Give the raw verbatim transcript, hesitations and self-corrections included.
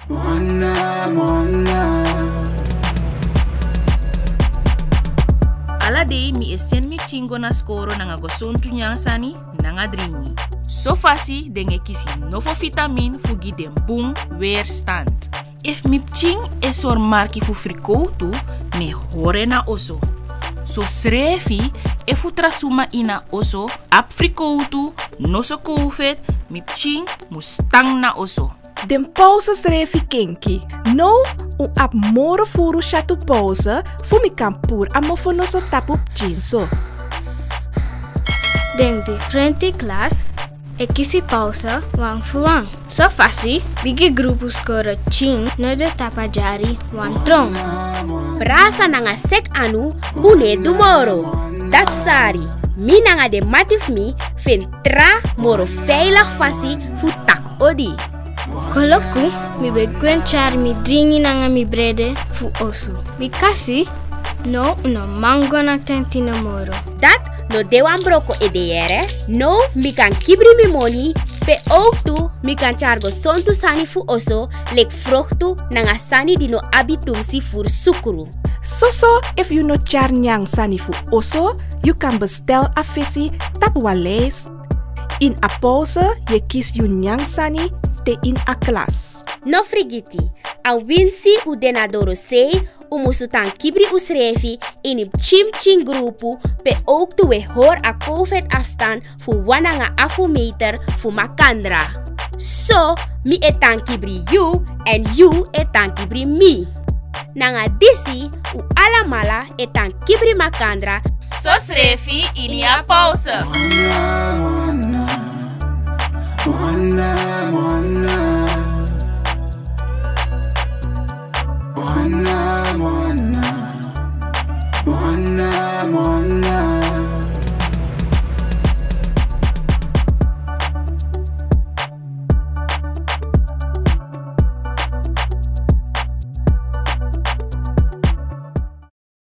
Ala dei mi e seni mi pikin go na skoro nanga gesontu nyan sani nanga dringi. So fasi den e kisi nofo vitamin fu gi den bun weerstand. Efu mi pikin e sori marki fu frikowtu, mi e hori en na oso. Sosrefi, efu tra suma ini a oso abi frikowtu, noso kowfeti, mi pikin mus tan na oso. Den pause srefi kenki. Now un abi moro furu syatu pause fu mi kan puru a mofonoso tapu pikin so. Den diferente klas e kisi pause wan fu wan. So fasi bigi grupu skoro pikin no de tapu a dyari wan tron. Brasa nanga seki anu, un no e du moro. Dati sari, mi nanga den mati fu mi feni tra moro feiligi fasi fu taki odi. Koloku, mi ben gwe tyari mi dringi nanga mi brede fu oso. Bika si, now un no man go na tenti no moro. Dati no de wan broko ede yere. Now mi kan kibri mi moni, pe owktu mi kan tyari gesontu sani fu oso, leki froktu nanga sani di no abi tumsi furu sukru. Soso, efu yu no tyari nyan sani fu oso, yu kan bestel a fesi tapu wan lijst. Ini a pause yu e kisi yu nyan sani te ini a klas. No frigiti, awinsi un de na dorosei, un musu tan kibri unsrefi ini pikin pikin grupu, pe owktu un e hori a kowfeti afstand fu wan nanga afu meter fu makandra. So, mi e tan kibri yu, èn yu e tan kibri mi. Nanga disi, un alamala e tan kibri makandra. Sosrefi ini a pause.